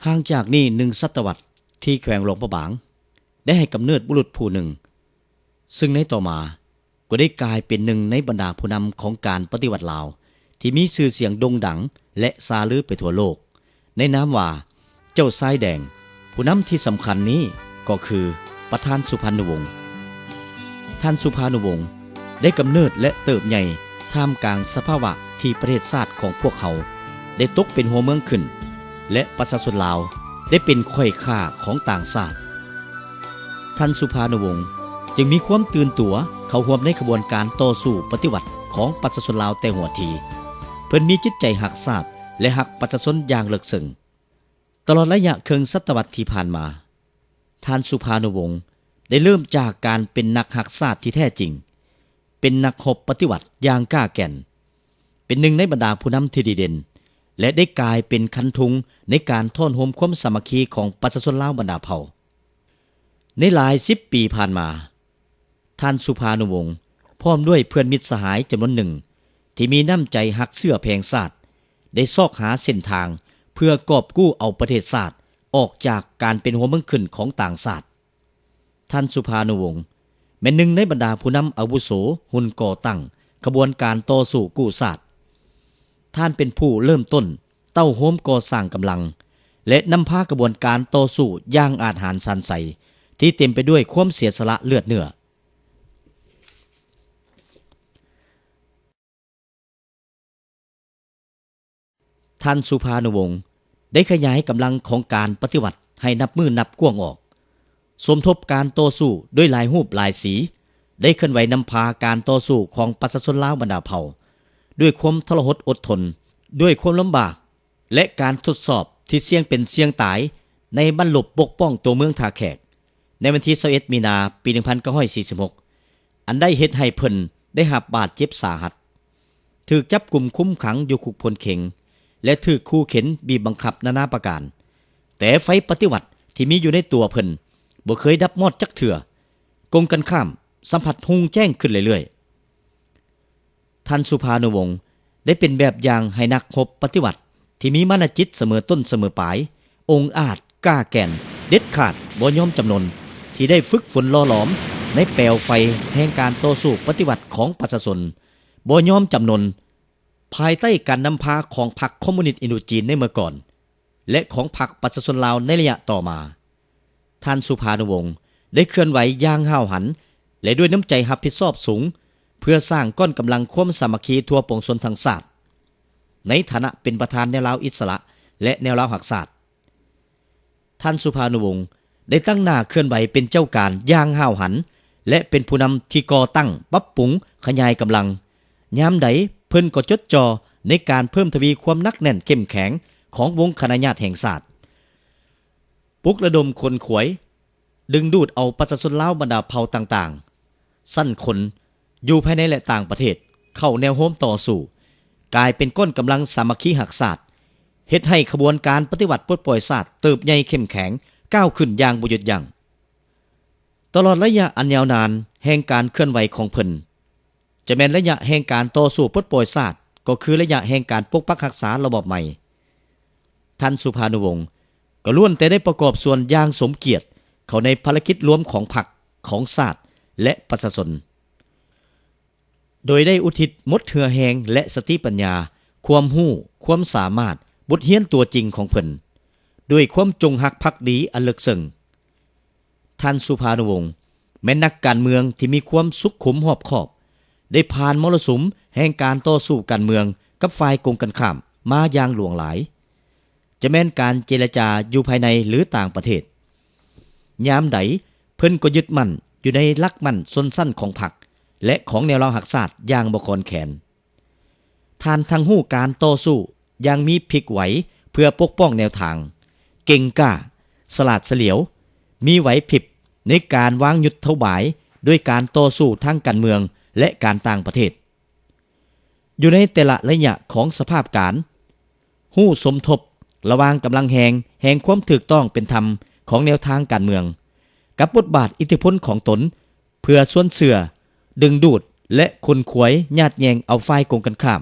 ຫ່າງຈາກນີ້ໜຶ່ງສະຕະວັດ ທີ່ແຂວງຫຼວງພະບາງ ໄດ້ໃຫ້ກຳເນີດບຸລຸດຜູ້ໜຶ່ງ ຊຶ່ງໃນຕໍ່ມາກໍໄດ້ກາຍເປັນໜຶ່ງໃນບັນດາຜູ້ນຳຂອງການປະຕິວັດລາວ ທີ່ມີຊື່ສຽງໂດ່ງດັງ ແລະ ຊາລືໄປທົ່ວໂລກ ໃນນາມວ່າ ເຈົ້າຊາຍແດງ. ຜູ້ນຳທີ່ສຳຄັນນີ້ກໍຄືປະທານສຸພານຸວົງ. ທ່ານສຸພານຸວົງໄດ້ກຳເນີດ ແລະ ເຕີບໃຫຍ່ທ່າມກາງສະພາວະທີ່ປະເທດຊາດຂອງພວກເຮົາໄດ້ຕົກເປັນຫົວເມືອງຂຶ້ນ ແລະ ປະຊາຊົນລາວໄດ້ເປັນຂ້ອຍຂ້າຂອງຕ່າງຊາດ. ທ່ານສຸພານຸວົງຈຶ່ງມີຄວາມຕື່ນຕົວເຂົ້າຮ່ວມໃນຂະບວນການຕໍ່ສູ້ປະຕິວັດຂອງປະຊາຊົນລາວແຕ່ຫົວທີ. ເພິ່ນມີຈິດໃຈຮັກຊາດ ແລະ ຮັກປະຊາຊົນຢ່າງເລິກເຊິ່ງ. ຕະຫຼອດໄລຍະເຄິ່ງສະຕະວັດທີ່ຜ່ານມາ, ທ່ານສຸພານຸວົງໄດ້ເລີ່ມຈາກການເປັນນັກຮັກຊາດທີ່ແທ້ຈິງ, ເປັນນັກຮົບປະຕິວັດຢ່າງກ້າແກ່ນ, ເປັນໜຶ່ງໃນບັນດາຜູ້ນຳທີ່ດີເດັ່ນ ແລະ ໄດ້ກາຍເປັນຄັນທຸງໃນການທ້ອນໂຮມຄວາມສາມັກຄີຂອງປະຊາຊົນລາວບັນດາເຜົ່າ. ໃນຫຼາຍສິບປີຜ່ານມາ, ທ່ານສຸພານຸວົງ ພ້ອມດ້ວຍເພື່ອນມິດສະຫາຍຈຳນວນໜຶ່ງ ທີ່ມີນ້ຳໃຈຮັກເຊື້ອແພງຊາດ ໄດ້ຊອກຫາເສັ້ນທາງເພື່ອກອບກູ້ເອົາປະເທດຊາດອອກຈາກການເປັນຫົວເມືອງຂຶ້ນຂອງຕ່າງຊາດ. ທ່ານສຸພານຸວົງ ແມ່ນໜຶ່ງໃນບັນດາຜູ້ນຳອາວຸໂສຮຸ່ນກໍ່ຕັ້ງຂະບວນການຕໍ່ສູ້ກູ້ຊາດ. ທ່ານເປັນຜູ້ເລີ່ມຕົ້ນເຕົ້າໂຮມກໍ່ສ້າງກຳລັງ ແລະ ນຳພາຂະບວນການຕໍ່ສູ້ຢ່າງອາດຫານຊານໄຊ ທີ່ເຕັມໄປດ້ວຍຄວາມເສຍສະຫຼະເລືອດເນື້ອ. ທ່ານສຸພານຸວົງ ໄດ້ຂະຫຍາຍກຳລັງຂອງການປະຕິວັດໃຫ້ນັບມື້ນັບກວ້າງອອກ, ສົມທົບການຕໍ່ສູ້ດ້ວຍຫຼາຍຮູບຫຼາຍສີ, ໄດ້ເຄື່ອນໄຫວນຳພາການຕໍ່ສູ້ຂອງປະຊາຊົນລາວບັນດາເຜົ່າ ດ້ວຍຄວາມທໍລະຫົດອົດທົນ, ດ້ວຍຄວາມລຳບາກ ແລະ ການທົດສອບທີ່ສ່ຽງເປັນສ່ຽງຕາຍໃນບັ້ນລົບປົກປ້ອງຕົວເມືອງທ່າແຂກ ໃນວັນທີຊາວເອັດ ມີນາ ປີໜຶ່ງພັນເກົ້າຮ້ອຍສີ່ສິບຫົກ ອັນໄດ້ເຮັດໃຫ້ເພິ່ນໄດ້ຮັບບາດເຈັບສາຫັດ, ຖືກຈັບກຸມຄຸມຂັງຢູ່ຄຸກໂພນເຄັງ ແລະ ຖືກຂູ່ເຂັນບີບບັງຄັບນານາປະການ. ແຕ່ໄຟປະຕິວັດທີ່ມີຢູ່ໃນຕົວເພິ່ນບໍ່ເຄີຍດັບມອດຈັກເທື່ອ, ກົງກັນຂ້າມ ສຳພັດຮຸ່ງແຈ້ງຂຶ້ນເລື້ອຍໆ. ທ່ານສຸພານຸວົງ ໄດ້ເປັນແບບຢ່າງໃຫ້ນັກຮົບປະຕິວັດທີ່ມີມານະຈິດສະເໝີຕົ້ນສະເໝີປາຍ, ອົງອາດ, ກ້າແກ່ນ, ເດັດຂາດ, ບໍ່ຍອມຈຳນົນ, ທີ່ໄດ້ຝຶກຝົນຫຼໍ່ຫຼອມໃນແປວໄຟແຫ່ງການຕໍ່ສູ້ປະຕິວັດຂອງປະຊາຊົນ, ບໍ່ຍອມຈຳນົນ ພາຍໃຕ້ການນຳພາຂອງພັກຄອມມູນິດອິນໂດຈີນໃນເມື່ອກ່ອນ ແລະ ຂອງພັກປະຊາຊົນລາວໃນໄລຍະຕໍ່ມາ. ທ່ານສຸພານຸວົງ ໄດ້ເຄື່ອນໄຫວຢ່າງຫ້າວຫັນ ແລະ ດ້ວຍນ້ຳໃຈຮັບຜິດຊອບສູງ ເພື່ອສ້າງກ້ອນກຳລັງຄວາມສາມັກຄີທົ່ວປວງຊົນທັງຊາດ ໃນຖານະເປັນປະທານແນວລາວອິດສະຫຼະ ແລະ ແນວລາວຮັກຊາດ. ທ່ານສຸພານຸວົງ ໄດ້ຕັ້ງໜ້າເຄື່ອນໄຫວເປັນເຈົ້າການຢ່າງຫ້າວຫັນ ແລະ ເປັນຜູ້ນຳທີ່ກໍ່ຕັ້ງ, ປັບປຸງ, ຂະຫຍາຍກຳລັງ. ຍາມໃດເພິ່ນກໍຈົດຈ່ອໃນການເພີ່ມທະວີຄວາມໜັກແໜ້ນເຂັ້ມແຂງຂອງວົງຄະນະຍາດແຫ່ງຊາດ. ປຸກລະດົມຂົນຂວາຍ, ດຶງດູດເອົາປະຊາຊົນລາວບັນດາເຜົ່າຕ່າງໆ ຊັ້ນຄົນ ຢູ່ພາຍໃນ ແລະ ຕ່າງປະເທດ ເຂົ້າແນວໂຮມຕໍ່ສູ້, ກາຍເປັນກ້ອນກຳລັງສາມັກຄີຮັກຊາດ, ເຮັດໃຫ້ຂະບວນການປະຕິວັດປົດປ່ອຍຊາດເຕີບໃຫຍ່ເຂັ້ມແຂງ, ກ້າວຂຶ້ນຢ່າງບໍ່ຢຸດຢັ້ງ. ຕະຫຼອດໄລຍະອັນຍາວນານແຫ່ງການເຄື່ອນໄຫວຂອງເພິ່ນ ຈະແມ່ນໄລຍະແຫ່ງການຕໍ່ສູ້ປົດປ່ອຍຊາດ ກໍຄືໄລຍະແຫ່ງການປົກປັກຮັກສາລະບອບໃໝ່. ທ່ານສຸພານຸວົງ ກໍລ້ວນແຕ່ໄດ້ປະກອບສ່ວນຢ່າງສົມກຽດເຂົ້າໃນພາລະກິດລວມຂອງພັກ, ຂອງຊາດ ແລະ ປະຊາຊົນ, ໂດຍໄດ້ອຸທິດໝົດເຫື່ອແຮງ ແລະ ສະຕິປັນຍາ, ຄວາມຮູ້, ຄວາມສາມາດ, ບົດຮຽນຕົວຈິງຂອງເພິ່ນ ດ້ວຍຄວາມຈົງຮັກພັກດີອັນເລິກເຊິ່ງ. ທ່ານສຸພານຸວົງ ແມ່ນນັກການເມືອງທີ່ມີຄວາມສຸກຂຸມຮອບຄອບ, ໄດ້ຜ່ານມໍລະສຸມແຫ່ງການຕໍ່ສູ້ການເມືອງກັບຝ່າຍກົງກັນຂ້າມມາຢ່າງຫຼວງຫຼາຍ, ຈະແມ່ນການເຈລະຈາຢູ່ພາຍໃນ ຫຼື ຕ່າງປະເທດ. ຍາມໃດເພິ່ນກໍຍຶດໝັ້ນຢູ່ໃນຫຼັກໝັ້ນຊົນຊັ້ນຂອງພັກ ແລະ ຂອງແນວລາວຮັກຊາດຢ່າງບໍ່ຄອນແຂນ. ທ່ານທັງຮູ້ການຕໍ່ສູ້ຢ່າງມີພິບໄຫວເພື່ອປົກປ້ອງແນວທາງ, ເກັ່ງກ້າ, ສະຫຼາດສະຫຼຽວ, ມີໄຫວພິບໃນການວາງຍຸດທະບາຍດ້ວຍການຕໍ່ສູ້ທາງການເມືອງ ແລະ ການຕ່າງປະເທດ. ຢູ່ໃນແຕ່ລະໄລຍະຂອງສະພາບການ, ຮູ້ສົມທົບລະຫວ່າງກຳລັງແຮງແຫ່ງຄວາມຖືກຕ້ອງເປັນທຳຂອງແນວທາງການເມືອງ ກັບບົດບາດອິດທິພົນຂອງຕົນ ເພື່ອຊວນເຊື່ອ, ດຶງດູດ ແລະ ຂົນຂວາຍຍາດແຍ່ງເອົາຝ່າຍກົງກັນຂ້າມ.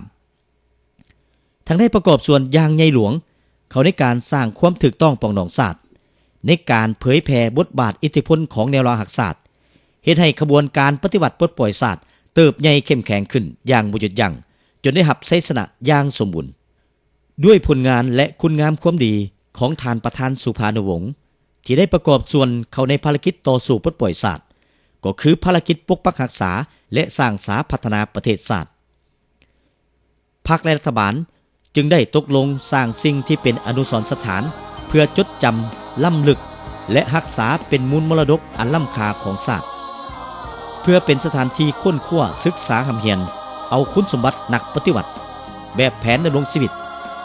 ທັງໄດ້ປະກອບສ່ວນຢ່າງໃຫຍ່ຫຼວງ ເຂົ້າໃນການສ້າງຄວາມຖືກຕ້ອງປອງດອງຊາດ, ໃນການເຜີຍແຜ່ບົດບາດອິດທິພົນຂອງແນວລາວຮັກຊາດ, ເຮັດໃຫ້ຂະບວນການປະຕິວັດປົດປ່ອຍຊາດເຕີບໃຫຍ່ເຂັ້ມແຂງຂຶ້ນຢ່າງບໍ່ຢຸດຢັ້ງ, ຈົນໄດ້ຮັບໄຊຊະນະຢ່າງສົມບູນ. ດ້ວຍຜົນງານ ແລະ ຄຸນງາມຄວາມດີຂອງທ່ານປະທານສຸພານຸວົງ ທີ່ໄດ້ປະກອບສ່ວນເຂົ້າໃນພາລະກິດຕໍ່ສູ້ປົດປ່ອຍຊາດ, ກໍຄືພາລະກິດປົກປັກຮັກສາ ແລະ ສ້າງສາພັດທະນາປະເທດຊາດ. ພັກ ແລະ ລັດຖະບານຈຶ່ງໄດ້ຕົກລົງສ້າງສິ່ງທີ່ເປັນອະນຸສອນສະຖານ ເພື່ອຈົດຈຳ, ລ້ຳເລິກ ແລະ ຮັກສາເປັນມູນມໍລະດົກອັນລ້ຳຄ່າຂອງຊາດ, ເພື່ອເປັນສະຖານທີ່ຄົ້ນຄວ້າ, ສຶກສາຮ່ຳຮຽນເອົາຄຸນສົມບັດນັກປະຕິວັດ, ແບບແຜນດຳລົງຊີວິດ,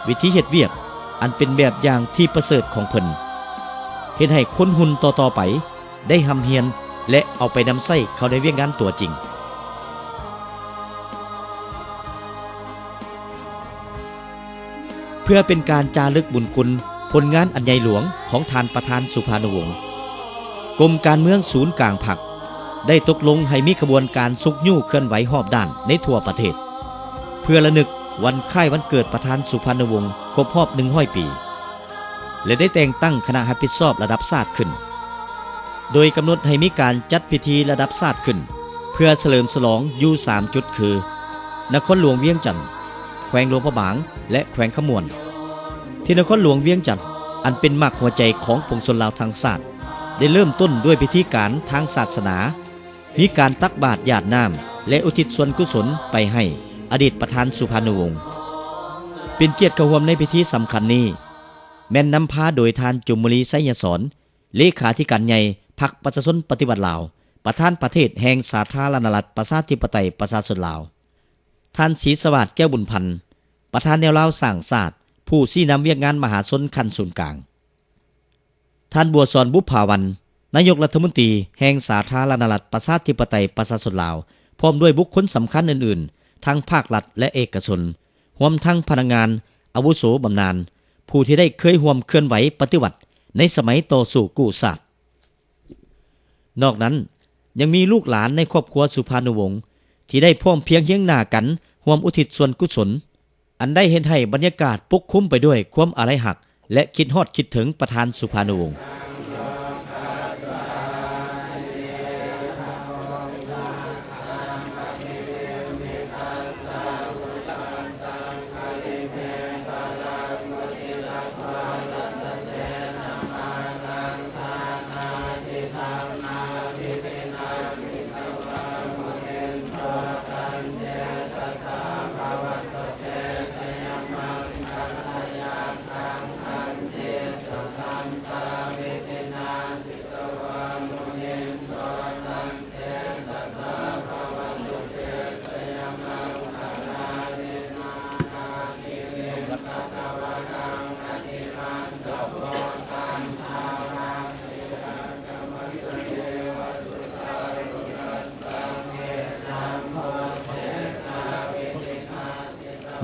ວິທີເຮັດວຽກອັນເປັນແບບຢ່າງທີ່ປະເສີດຂອງເພິ່ນ, ເຮັດໃຫ້ຄົນຮຸ່ນຕໍ່ໆໄປໄດ້ຮ່ຳຮຽນ ແລະ ເອົາໄປນຳໃຊ້ເຂົ້າໃນວຽກງານຕົວຈິງ. ເພື່ອເປັນການຈາລຶກບຸນຄຸນຜົນງານອັນໃຫຍ່ຫຼວງຂອງທ່ານປະທານສຸພານຸວົງ, ກົມການເມືອງສູນກາງພັກ ໄດ້ຕົກລົງໃຫ້ມີຂະບວນການຊຸກຍູ້ເຄື່ອນໄຫວຮອບດ້ານໃນທົ່ວປະເທດ ເພື່ອລະນຶກວັນຄ້າຍວັນເກີດປະທານສຸພານຸວົງຄົບຮອບໜຶ່ງຮ້ອຍປີ ແລະ ໄດ້ແຕ່ງຕັ້ງຄະນະຮັບຜິດຊອບລະດັບຊາດຂຶ້ນ, ໂດຍກຳນົດໃຫ້ມີການຈັດພິທີລະດັບຊາດຂຶ້ນ ເພື່ອສະເຫຼີມສະຫຼອງຢູ່ສາມຈຸດ ຄື ນະຄອນຫຼວງວຽງຈັນ, ແຂວງຫຼວງພະບາງ ແລະ ແຂວງຄຳມ່ວນ. ທີ່ນະຄອນຫຼວງວຽງຈັນ ອັນເປັນໝາກຫົວໃຈຂອງປວງຊົນລາວທັງຊາດ ໄດ້ເລີ່ມຕົ້ນດ້ວຍພິທີການທາງສາສະໜາ, ມີການຕັກບາດຢາດນ້ຳ ແລະ ອຸທິດສ່ວນກຸສົນໄປໃຫ້ອະດີດປະທານສຸພານຸວົງ. ເປັນກຽດເຂົ້າຮ່ວມໃນພິທີສຳຄັນນີ້ ແມ່ນນຳພາໂດຍທ່ານ ຈຸມມະລີ ໄຊຍະສອນ ເລຂາທິການໃຫຍ່ພັກປະຊາຊົນປະຕິວັດລາວ, ປະທານປະເທດແຫ່ງສາທາລະນະລັດ ປະຊາທິປະໄຕ ປະຊາຊົນລາວ, ທ່ານ ສີສະຫວາດ ແກ້ວບຸນພັນ ປະທານແນວລາວສ້າງຊາດ, ຜູ້ຊີ້ນຳວຽກງານມະຫາຊົນຂັ້ນສູນກາງ, ທ່ານ ບົວສອນ ບຸບຜາວັນ ນາຍົກລັດຖະມົນຕີແຫ່ງສາທາລະນະລັດ ປະຊາທິປະໄຕ ປະຊາຊົນລາວ ພ້ອມດ້ວຍບຸກຄົນສຳຄັນອື່ນໆ ທັງພາກລັດ ແລະ ເອກະຊົນ, ຮວມທັງພະນັກງານອາວຸໂສບຳນານ ຜູ້ທີ່ໄດ້ເຄີຍຮ່ວມເຄື່ອນໄຫວປະຕິວັດໃນສະໄໝຕໍ່ສູ້ກູ້ຊາດ. ນອກນັ້ນ ຍັງມີລູກຫຼານໃນຄອບຄົວສຸພານຸວົງ ທີ່ໄດ້ພ້ອມພຽງຮຽງໜ້າກັນຮ່ວມອຸທິດສ່ວນກຸສົນ, ອັນໄດ້ເຮັດໃຫ້ບັນຍາກາດປົກຄຸມໄປດ້ວຍຄວາມອາໄລຮັກ ແລະ ຄິດຮອດຄິດເຖິງປະທານສຸພານຸວົງ.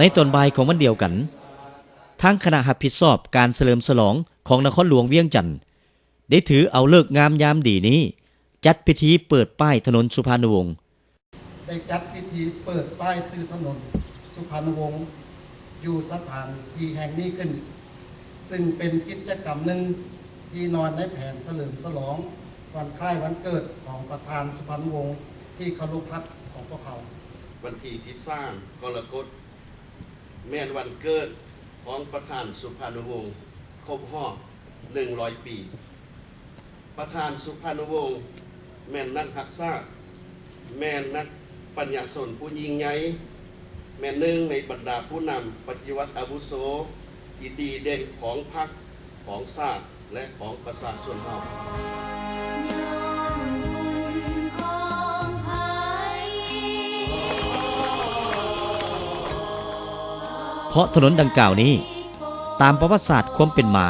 ໃນຕອນບ່າຍຂອງວັນດຽວກັນ, ທາງຄະນະຮັບຜິດຊອບການສະເຫຼີມສະຫຼອງຂອງນະຄອນຫຼວງວຽງຈັນ ໄດ້ຖືເອົາເລີກງາມຍາມດີນີ້ ຈັດພິທີເປີດປ້າຍຖະໜົນສຸພານຸວົງ. ໄດ້ຈັດພິທີເປີດປ້າຍຊື່ຖະໜົນສຸພານຸວົງ ຢູ່ສະຖານທີ່ແຫ່ງນີ້ຂຶ້ນ, ຊຶ່ງເປັນກິດຈະກຳໜຶ່ງທີ່ນອນໃນແຜນສະເຫຼີມສະຫຼອງວັນຄ້າຍວັນເກີດຂອງປະທານສຸພານຸວົງທີ່ເຄົາລົບຮັກຂອງພວກເຮົາ. ວັນທີສິບສາມ ກໍລະກົດ ແມ່ນວັນເກີດຂອງປະທານສຸພານຸວົງຄົບຮອບໜຶ່ງຮ້ອຍປີ. ປະທານສຸພານຸວົງແມ່ນນັກຮັກຊາດ, ແມ່ນນັກປັນຍາຊົນຜູ້ຍິ່ງໃຫຍ່, ແມ່ນໜຶ່ງໃນບັນດາຜູ້ນຳປະຕິວັດອາວຸໂສທີ່ດີເດັ່ນຂອງພັກ, ຂອງຊາດ ແລະ ຂອງປະຊາຊົນເຮົາ. ເພາະຖະໜົນດັ່ງກ່າວນີ້ ຕາມປະຫວັດສາດຄວາມເປັນມາ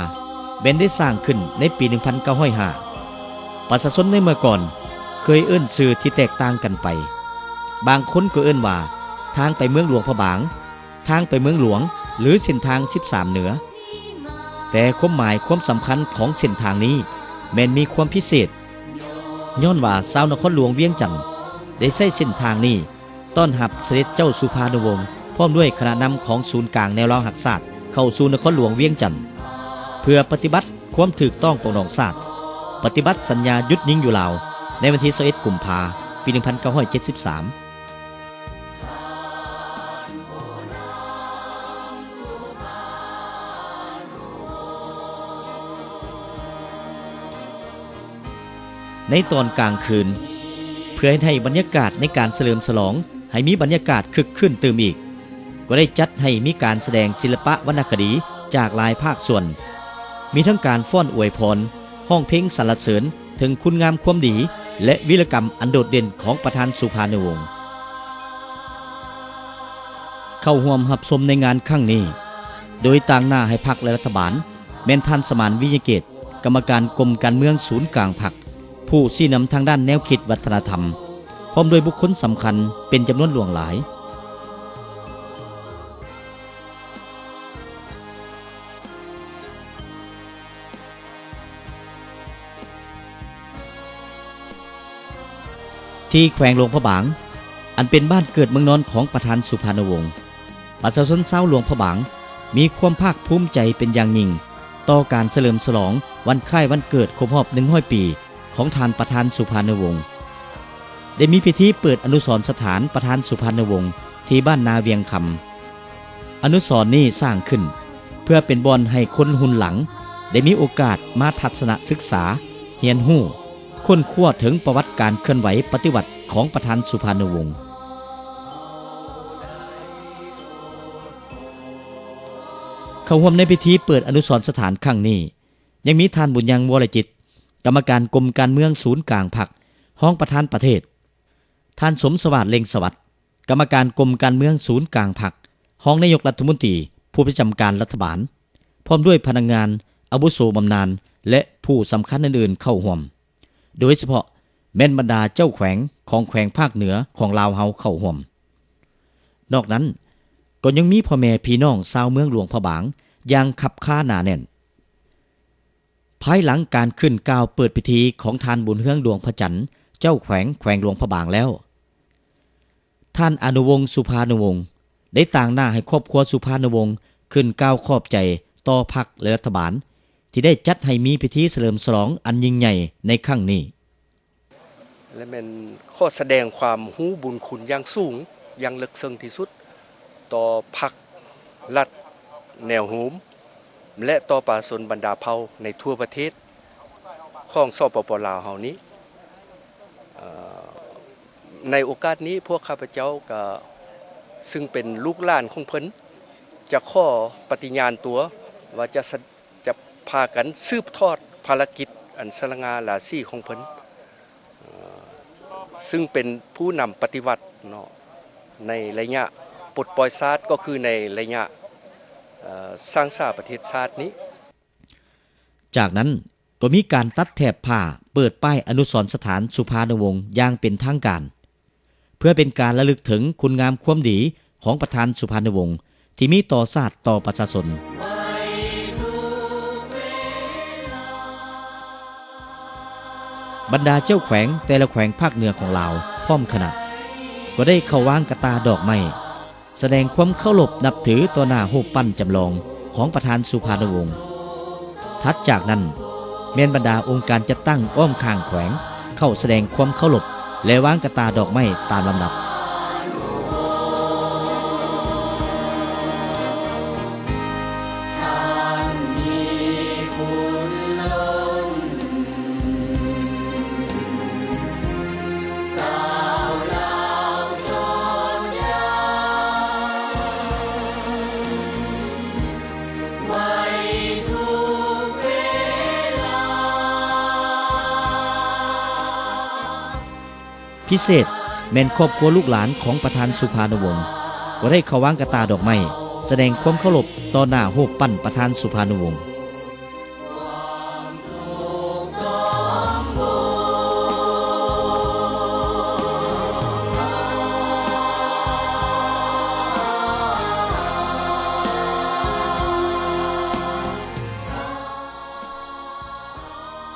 ແມ່ນໄດ້ສ້າງຂຶ້ນໃນປີໜຶ່ງພັນເກົ້າຮ້ອຍຫ້າ. ປະຊາຊົນໃນເມື່ອກ່ອນເຄີຍເອີ້ນຊື່ທີ່ແຕກຕ່າງກັນໄປ, ບາງຄົນກໍເອີ້ນວ່າທາງໄປເມືອງຫຼວງພະບາງ, ທາງໄປເມືອງຫຼວງ ຫຼື ເສັ້ນທາງສິບສາມເໜືອ. ແຕ່ຄວາມໝາຍຄວາມສຳຄັນຂອງເສັ້ນທາງນີ້ແມ່ນມີຄວາມພິເສດ, ຍ້ອນວ່າຊາວນະຄອນຫຼວງວຽງຈັນໄດ້ໃຊ້ເສັ້ນທາງນີ້ຕ້ອນຮັບສະເດັດເຈົ້າສຸພານຸວົງ ພ້ອມດ້ວຍຄະນະນຳຂອງສູນກາງແນວລາວຮັກຊາດ ເຂົ້າສູ່ນະຄອນຫຼວງວຽງຈັນ. ພື່ອປະຕິບັດຄວາມຖືກຕ້ອງປອງດອງຊາດ, ປະຕິບັດສັນຍາຢຸດຍິງຢູ່ລາວ ໃນວັນທີຊາວເອັດ ກຸມພາ ປີໜຶ່ງພັນເກົ້າຮ້ອຍເຈັດສິບສາມ. ໃນຕອນກາງຄືນ, ເພື່ອເຮັດໃຫ້ບັນຍາກາດໃນການສະເຫຼີມສະຫຼອງໃຫ້ມີບັນຍາກາດຄຶກຄື້ນຕື່ມອີກ, ກໍໄດ້ຈັດໃຫ້ມີການສະແດງສິລະປະວັນນະຄະດີຈາກຫຼາຍພາກສ່ວນ, ມີທັງການຟ້ອນອວຍພອນ, ຮ້ອງເພງສັນລະເສີນເຖິງຄຸນງາມຄວາມດີ ແລະ ວີລະກຳອັນໂດດເດັ່ນຂອງປະທານສຸພານຸວົງ. ເຂົ້າຮ່ວມຮັບຊົມໃນງານຄັ້ງນີ້ ໂດຍຕາງໜ້າໃຫ້ພັກ ແລະ ລັດຖະບານ ແມ່ນທ່ານ ສະໝານ ວິຍະເກດ ກຳມະການກົມການເມືອງສູນກາງພັກ, ຜູ້ຊີ້ນຳທາງດ້ານແນວຄິດວັດທະນະທຳ, ພ້ອມດ້ວຍບຸກຄົນສຳຄັນເປັນຈຳນວນຫຼວງຫຼາຍ. ທີ່ແຂວງຫຼວງພະບາງ, ອັນເປັນບ້ານເກີດເມືອງນອນຂອງປະທານສຸພານຸວົງ, ປະຊາຊົນຊາວຫຼວງພະບາງມີຄວາມພາກພູມໃຈເປັນຢ່າງຍິ່ງຕໍ່ການສະເຫຼີມສະຫຼອງວັນຄ້າຍວັນເກີດຄົບຮອບໜຶ່ງຮ້ອຍປີຂອງທ່ານປະທານສຸພານຸວົງ. ໄດ້ມີພິທີເປີດອະນຸສອນສະຖານປະທານສຸພານຸວົງທີ່ບ້ານນາວຽງຄຳ. ອະນຸສອນນີ້ສ້າງຂຶ້ນເພື່ອເປັນບ່ອນໃຫ້ຄົນຮຸ່ນຫຼັງໄດ້ມີໂອກາດມາທັດສະນະສຶກສາ, ຮຽນຮູ້, ຄົ້ນຄວ້າເຖິງປະຫວັດການເຄື່ອນໄຫວປະຕິວັດຂອງປະທານສຸພານຸວົງ. ເຂົ້າຮ່ວມໃນພິທີເປີດອະນຸສອນສະຖານຄັ້ງນີ້ ຍັງມີທ່ານ ບຸນຍັງ ວໍລະຈິດ ກຳມະການກົມການເມືອງສູນກາງພັກ, ຮອງປະທານປະເທດ, ທ່ານ ສົມສະຫວາດ ເລັ່ງສະຫວັດ ກຳມະການກົມການເມືອງສູນກາງພັກ, ຮອງນາຍົກລັດຖະມົນຕີ ຜູ້ປະຈຳການລັດຖະບານ, ພ້ອມດ້ວຍພະນັກງານອາວຸໂສບຳນານ ແລະ ຜູ້ສຳຄັນອື່ນໆເຂົ້າຮ່ວມ, ໂດຍສະເພາະແມ່ນບັນດາເຈົ້າແຂວງຂອງແຂວງພາກເໜືອຂອງລາວເຮົາເຂົ້າຮ່ວມ. ນອກນັ້ນກໍຍັງມີພໍ່ແມ່ພີ່ນ້ອງຊາວເມືອງຫຼວງພະບາງຢ່າງຄັບຄາໜາແໜ້ນ. ພາຍຫຼັງການຂຶ້ນກ່າວເປີດພິທີຂອງທ່ານ ບຸນເຮືອງ ດວງພະຈັນ ເຈົ້າແຂວງແຂວງຫຼວງພະບາງແລ້ວ, ທ່ານ ອານຸວົງ ສຸພານຸວົງ ໄດ້ຕາງໜ້າໃຫ້ຄອບຄົວສຸພານຸວົງຂຶ້ນກ່າວຂອບໃຈຕໍ່ພັກ ແລະ ລັດຖະບານ ທີ່ໄດ້ຈັດໃຫ້ມີພິທີສະເຫຼີມສະຫຼອງອັນຍິ່ງໃຫຍ່ໃນຄັ້ງນີ້. ແລະ ແມ່ນຂໍສະແດງຄວາມຮູ້ບຸນຄຸນຢ່າງສູງ, ຢ່າງເລິກເຊິ່ງທີ່ສຸດ ຕໍ່ພັກລັດແນວໂຮມ ແລະ ຕໍ່ປະຊາຊົນບັນດາເຜົ່າໃນທົ່ວປະເທດຂອງ ສປປ ລາວ ເຮົານີ້. ເອີ ໃນໂອກາດນີ້ ພວກຂ້າພະເຈົ້າກໍ ຊຶ່ງເປັນລູກຫຼານຂອງເພິ່ນ ຈະຂໍປະຕິຍານຕົວວ່າຈະສະ ຈະພາກັນສືບທອດພາລະກິດອັນສະຫງ່າລາສີຂອງເພິ່ນ ເອີ ຊຶ່ງເປັນຜູ້ນຳປະຕິວັດເນາະ ໃນໄລຍະປົດປ່ອຍຊາດ ກໍຄືໃນໄລຍະ ເອີ ສ້າງສາປະເທດຊາດນີ້. ຈາກນັ້ນກໍມີການຕັດແຖບຜ້າເປີດປ້າຍອະນຸສອນສະຖານສຸພານຸວົງຢ່າງເປັນທາງການ ເພື່ອເປັນການລະລຶກເຖິງຄຸນງາມຄວາມດີຂອງປະທານສຸພານຸວົງທີ່ມີຕໍ່ຊາດຕໍ່ປະຊາຊົນ. ບັນດາເຈົ້າແຂວງແຕ່ລະແຂວງພາກເໜືອຂອງລາວພ້ອມຄະນະ ກໍໄດ້ເຂົ້າວາງກະຕ່າດອກໄມ້ ສະແດງຄວາມເຄົາລົບນັບຖືຕໍ່ໜ້າຮູບປັ້ນຈຳລອງຂອງປະທານສຸພານຸວົງ. ຖັດຈາກນັ້ນ ແມ່ນບັນດາອົງການຈັດຕັ້ງອ້ອມຂ້າງແຂວງເຂົ້າສະແດງຄວາມເຄົາລົບ ແລະ ວາງກະຕ່າດອກໄມ້ຕາມລຳດັບ. ພິເສດແມ່ນຄອບຄົວລູກຫຼານຂອງປະທານສຸພານຸວົງ ກໍໄດ້ເຂົ້າວາງກະຕ່າດອກໄມ້ ສະແດງຄວາມເຄົາລົບຕໍ່ໜ້າຮູບປັ້ນປະທານສຸພານຸວົງ.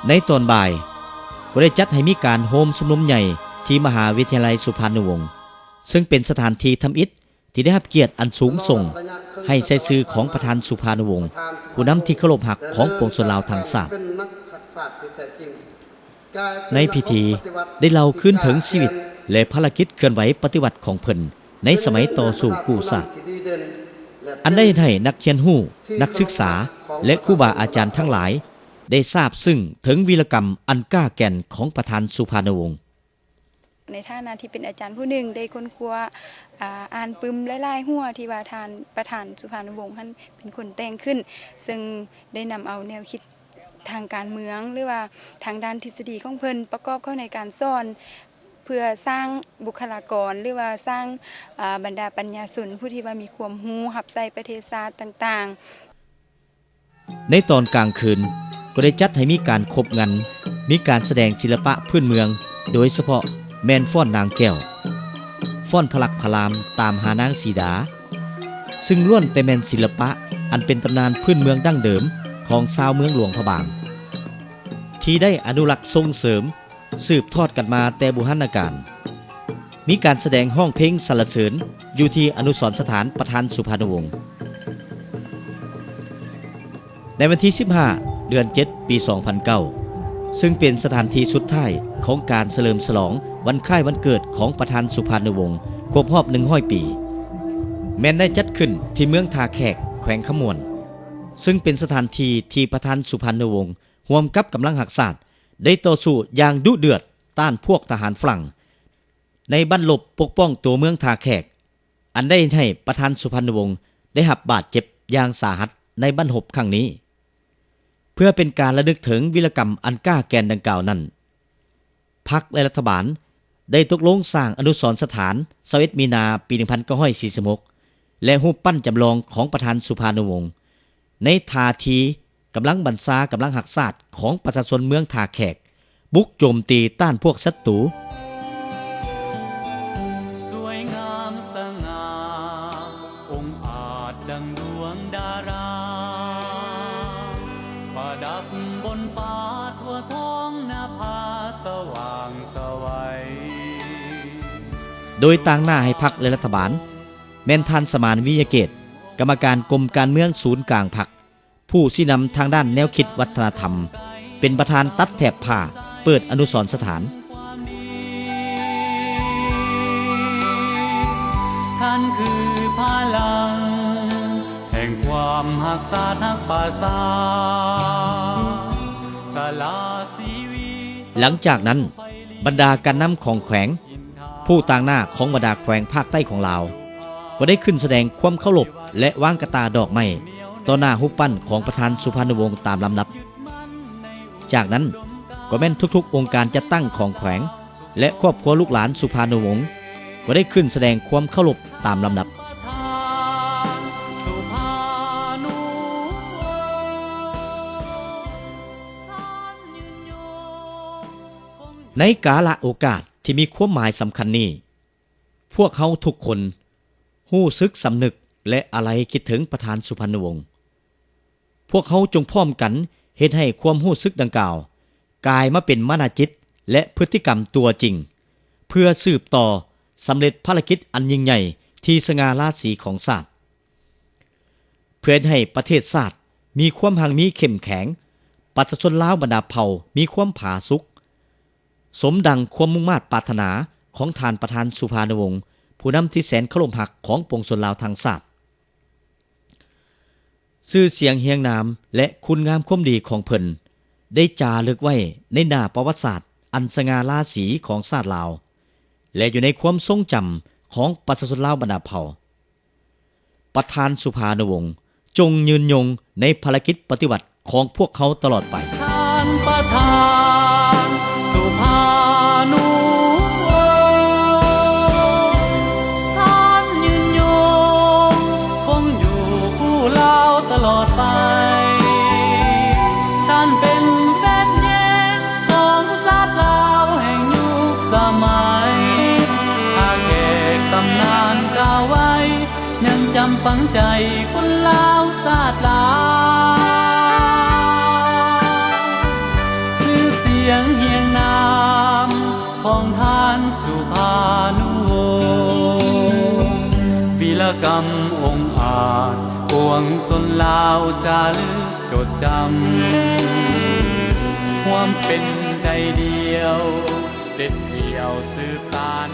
ໃນຕອນບ່າຍ ກໍໄດ້ຈັດໃຫ້ມີການໂຮມຊຸມນຸມໃຫຍ່ທີ່ມະຫາວິທະຍາໄລສຸພານຸວົງ ເຊິ່ງເປັນສະຖານທີ່ທຳອິດ ທີ່ໄດ້ຮັບກຽດອັນສູງສົ່ງ ໃຫ້ໃສ່ຊື່ຂອງປະທານສຸພານຸວົງ ຜູ້ນຳທີ່ເຄົາລົບຮັກຂອງປວງຊົນລາວທັງຊາດ. ໃນພິທີໄດ້ເລົ່າຄືນເຖິງຊີວິດ ແລະ ພາລະກິດເຄື່ອນໄຫວປະຕິວັດຂອງເພິ່ນໃນສະໄໝຕໍ່ສູ້ກູ້ຊາດ, ອັນໄດ້ເຮັດໃຫ້ນັກຮຽນຮູ້, ນັກສຶກສາ ແລະ ຄູບາອາຈານທັງຫຼາຍ ໄດ້ຊາບຊຶ້ງເຖິງວີລະກຳອັນກ້າແກ່ນຂອງປະທານສຸພານຸວົງ. ໃນຖານະທີ່ເປັນອາຈານຜູ້ໜຶ່ງ ໄດ້ຄົ້ນຄວ້າ ອາ ອ່ານປຶ້ມຫຼາຍໆຫົວທີ່ວ່າທ່ານປະທານສຸພານຸວົງຫັ້ນເປັນຄົນແຕ່ງຂຶ້ນ, ເຊິ່ງໄດ້ນຳເອົາແນວຄິດທາງການເມືອງ ຫຼືວ່າທາງດ້ານທິດສະດີຂອງເພິ່ນປະກອບເຂົ້າໃນການສອນ ເພື່ອສ້າງບຸກຄະລາກອນ ຫຼືວ່າສ້າງ ອາ ບັນດາປັນຍາຊົນຜູ້ທີ່ວ່າມີຄວາມຮູ້ຮັບໃຊ້ປະເທດຊາດຕ່າງໆ. ໃນຕອນກາງຄືນກໍໄດ້ຈັດໃຫ້ມີການຄົບງັນ, ມີການສະແດງສິລະປະພື້ນເມືອງ, ໂດຍສະເພາະແມ່ນຟ້ອນນາງແກ້ວ, ຟ້ອນພະລັກພະລາມຕາມຫານາງສີດາ, ຊຶ່ງລ້ວນແຕ່ແມ່ນສິລະປະອັນເປັນຕຳນານພື້ນເມືອງດັ້ງເດີມຂອງຊາວເມືອງຫຼວງພະບາງ ທີ່ໄດ້ອະນຸລັກສົ່ງເສີມ ສືບທອດກັນມາແຕ່ບູຮານນະການ. ມີການສະແດງຮ້ອງເພງສັນລະເສີນຢູ່ທີ່ອະນຸສອນສະຖານປະທານສຸພານຸວົງ ໃນວັນທີສິບຫ້າ ເດືອນເຈັດ ປີສອງພັນເກົ້າ ຊຶ່ງເປັນສະຖານທີ່ສຸດທ້າຍຂອງການສະເຫຼີມສະຫຼອງວັນຄ້າຍວັນເກີດຂອງປະທານສຸພານຸວົງຄົບຮອບໜຶ່ງຮ້ອຍປີ, ແມ່ນໄດ້ຈັດຂຶ້ນທີ່ເມືອງທ່າແຂກ ແຂວງຄຳມ່ວນ, ຊຶ່ງເປັນສະຖານທີ່ທີ່ປະທານສຸພານຸວົງ ຮ່ວມກັບກຳລັງຮັກຊາດ ໄດ້ຕໍ່ສູ້ຢ່າງດຸເດືອດຕ້ານພວກທະຫານຝຣັ່ງ ໃນບັ້ນລົບປົກປ້ອງຕົວເມືອງທ່າແຂກ, ອັນໄດ້ເຮັດໃຫ້ປະທານສຸພານຸວົງໄດ້ຮັບບາດເຈັບຢ່າງສາຫັດໃນບັ້ນຮົບຄັ້ງນີ້. ເພື່ອເປັນການລະນຶກເຖິງວິລະກຳອັນກ້າແກ່ນດັ່ງກ່າວນັ້ນ, ພັກ ແລະ ລັດຖະບານໄດ້ຕົກລົງສ້າງອະນຸສອນສະຖານ ຊາວເອັດ ມີນາ ປີໜຶ່ງພັນເກົ້າຮ້ອຍສີ່ສິບຫົກ ແລະ ຮູບປັ້ນຈຳລອງຂອງປະທານສຸພານຸວົງ ໃນທ່າທີ່ກຳລັງບັນຊາກຳລັງຮັກຊາດຂອງປະຊາຊົນເມືອງທ່າແຂກ ບຸກໂຈມຕີຕ້ານພວກສັດຕູ. ສວຍງາມສະຫງ່າ ອົງອາດດັ່ງດວງດາລາ ປະດັບບົນຟ້າທົ່ວທ້ອງນະພາ ສະຫວ່າງສະໄຫວ. ໂດຍຕາງໜ້າໃຫ້ພັກ ແລະ ລັດຖະບານ ແມ່ນທ່ານ ສະໝານ ວິຍະເກດ ກຳມະການກົມການເມືອງສູນກາງພັກ, ຜູ້ຊີ້ນຳທາງດ້ານແນວຄິດວັດທະນະທຳ, ເປັນປະທານຕັດແຖບຜ້າເປີດອະນຸສອນສະຖານ. ທ່ານຄືພະລັງແຫ່ງຄວາມຮັກຊາດຮັກປະຊາ ສະຫຼະຊີວິດ. ຫຼັງຈາກນັ້ນ, ບັນດາການນຳຂອງແຂວງ, ຜູ້ຕາງໜ້າຂອງບັນດາແຂວງພາກໃຕ້ຂອງລາວ ກໍໄດ້ຂຶ້ນສະແດງຄວາມເຄົາລົບ ແລະ ວາງກະຕ່າດອກໄມ້ຕໍ່ໜ້າຮູບປັ້ນຂອງປະທານສຸພານຸວົງຕາມລຳດັບ. ຈາກນັ້ນກໍແມ່ນທຸກໆອົງການຈັດຕັ້ງຂອງແຂວງ ແລະ ຄອບຄົວລູກຫຼານສຸພານຸວົງ ກໍໄດ້ຂຶ້ນສະແດງຄວາມເຄົາລົບຕາມລຳດັບ. ໃນກາລະໂອກາດທີ່ມີຄວາມໝາຍສຳຄັນນີ້, ພວກເຮົາທຸກຄົນຮູ້ສຶກສຳນຶກ ແລະ ອາໄລຄິດເຖິງປະທານສຸພັນນະວົງ. ພວກເຮົາຈົ່ງພ້ອມກັນເຮັດໃຫ້ຄວາມຮູ້ສຶກດັ່ງກ່າວ ກາຍມາເປັນມະນະຈິດ ແລະ ພຶດຕິກຳຕົວຈິງ ເພື່ອສືບຕໍ່ສຳເລັດພາລະກິດອັນຍິ່ງໃຫຍ່ທີ່ສະຫງ່າລາສີຂອງຊາດ. ເພື່ອເຮັດໃຫ້ປະເທດຊາດມີຄວາມຮັ່ງມີເຂັ້ມແຂງ, ປະຊາຊົນລາວບັນດາເຜົ່າມີຄວາມຜາສຸກ, ສົມດັ່ງຄວາມມຸ່ງມາດປາດຖະໜາຂອງທ່ານປະທານສຸພານຸວົງ, ຜູ້ນຳທີ່ແສນເຄົາລົບຮັກຂອງປວງຊົນລາວທັງຊາດ. ຊື່ສຽງຮຽງນາມ ແລະ ຄຸນງາມຄວາມດີຂອງເພິ່ນ ໄດ້ຈາລຶກໄວ້ໃນໜ້າປະຫວັດສາດອັນສະຫງ່າລາສີຂອງຊາດລາວ ແລະ ຢູ່ໃນຄວາມຊົງຈຳຂອງປະຊາຊົນລາວບັນດາເຜົ່າ. ປະທານສຸພານຸວົງ ຈົ່ງຍືນຍົງໃນພາລະກິດປະຕິວັດຂອງພວກເຮົາຕະຫຼອດໄປ. ທ່ານປະທານສຸພານຸວົງ ທ່ານຍືນຍົງຄົງຢູ່ຄູ່ລາວຕະຫຼອດໄປ. ທ່ານເປັນແບບຢ່າງຂອງຊາດລາວແຫ່ງຍຸກສະໄໝ. ຖ້າແຂກຕຳນານກ່າວໄວ້ ຍັງຈຳຝັງໃຈຄົນລາວຊາດຫຼາຍ. ຊື່ສຽງຮຽງນາມຂອງທ່ານສຸພານຸວົງ ວິລະ ລາວຈາລຶກຈົດຈຳ ຮ່ວມເປັນໃຈດຽວ ເດັດດ່ຽວສືບສານ